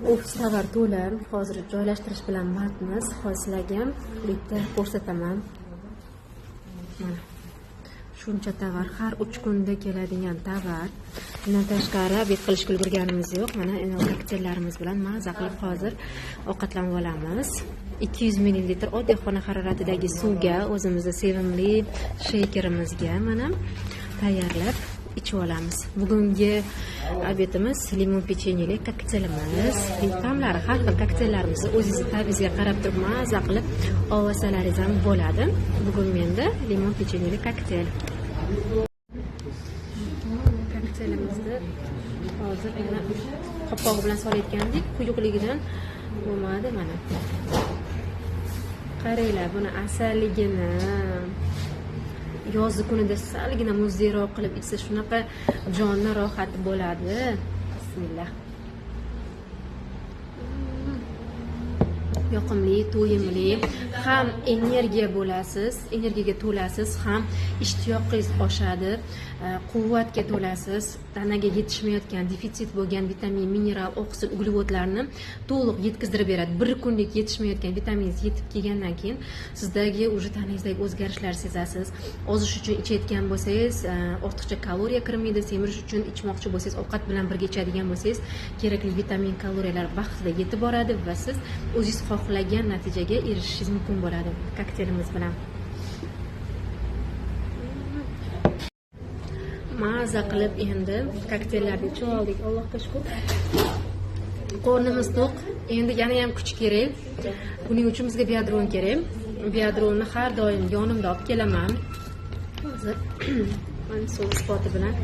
Ofis tovar to'la. Hozir joylashtirish bilan bandmiz. Hozir sizlarga ham bitta ko'rsataman. Mana shuncha tovar, har 3 kunda keladigan tovar. Bundan tashqari обед qilishga ulgurganimiz yo'q. Mana endi kokteyllarimiz bilan maza qilib hozir ovqatlanib olamiz. 200 ml oddiy xona haroratidagi suvga, o'zimizni sevimli sheykerimizga mana tayyorlab ichib olamiz. Bugungi обед imiz limon pechenyeli kokteylimiz. Ta'mlari har xil kokteyllarimizni o'zingizni ta'bingizga qarab turib maza qilib olsalaringiz ham bo'ladi. Bugun menda limon pechenyeli kokteyl. Kokteylimizni hozir yana qopqog'i bilan solayotgandik, quyuqligidan bo'lmadi mana. Qaranglar buni asalligini. Yozgi kunida salgina muzdekroq qilib ichsa shunaqa jonni rohati bo'ladi. Bismillah. Yoqimli, to'yimli, ham energiya bo'lasiz, energiyaga to'lasiz, ham ishtiyoqingiz oshadi, quvvatga to'lasiz, tanaga yetishmayotgan, defitsit bo'lgan vitamin, mineral, oqsil, uglevodlarni to'liq yetkazdirib beradi. Bir kunlik yetishmayotgan vitaminingiz yetib kelgandan keyin sizdagi уже tanangizdagi o'zgarishlar sezasiz. Ozish uchun ichayotgan bo'lsangiz, ortiqcha kaloriya kirmaydi, semirish uchun ichmoqchi bo'lsangiz, ovqat bilan birga ichadigan bo'lsangiz, kerakli vitamin, kaloriyalar vaqtida yetib boradi va siz o'zingiz xohlagan natijaga erishishingiz mumkin bo'ladi kokteylimiz bilan. Maza qilib endi kokteyllarni ichib oldik, Allohga shukr. Qornimiz to'q, endi yana ham kuch kerak. Buning uchun bizga biodron kerak. Biodronni har doim yonimda olib kelaman. Hozir mana suv isboti bilan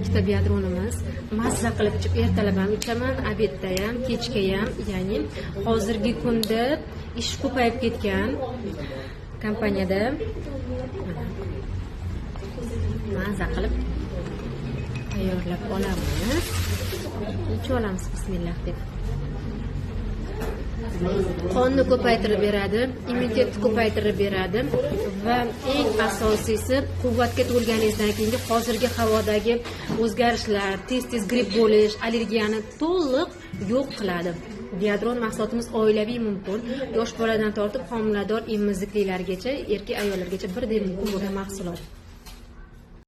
ikkita biodronimiz mazza qilib ichib, ertalab ham ichaman, обедda ham, kechga ham. Ya'ni hozirgi kunda ish ko'payib ketgan kompaniyada. Mazza qilib tayyorlab olamiz. Ichib olamiz bismillah deb. Qonni ko'paytirib beradi, immunitetni ko'paytirib beradi va eng asosiysi quvvatga to'lganingizdan keyingi hozirgi havodagi o'zgarishlar, tez-tez gripp bo'lish, allergiyani to'liq yo'q qiladi. Biodron mahsulotimiz oilaviy mumkin. Yosh boladan tortib homilador emiziklilargacha, erkak ayollargacha birdek mumkin bo'lgan mahsulot.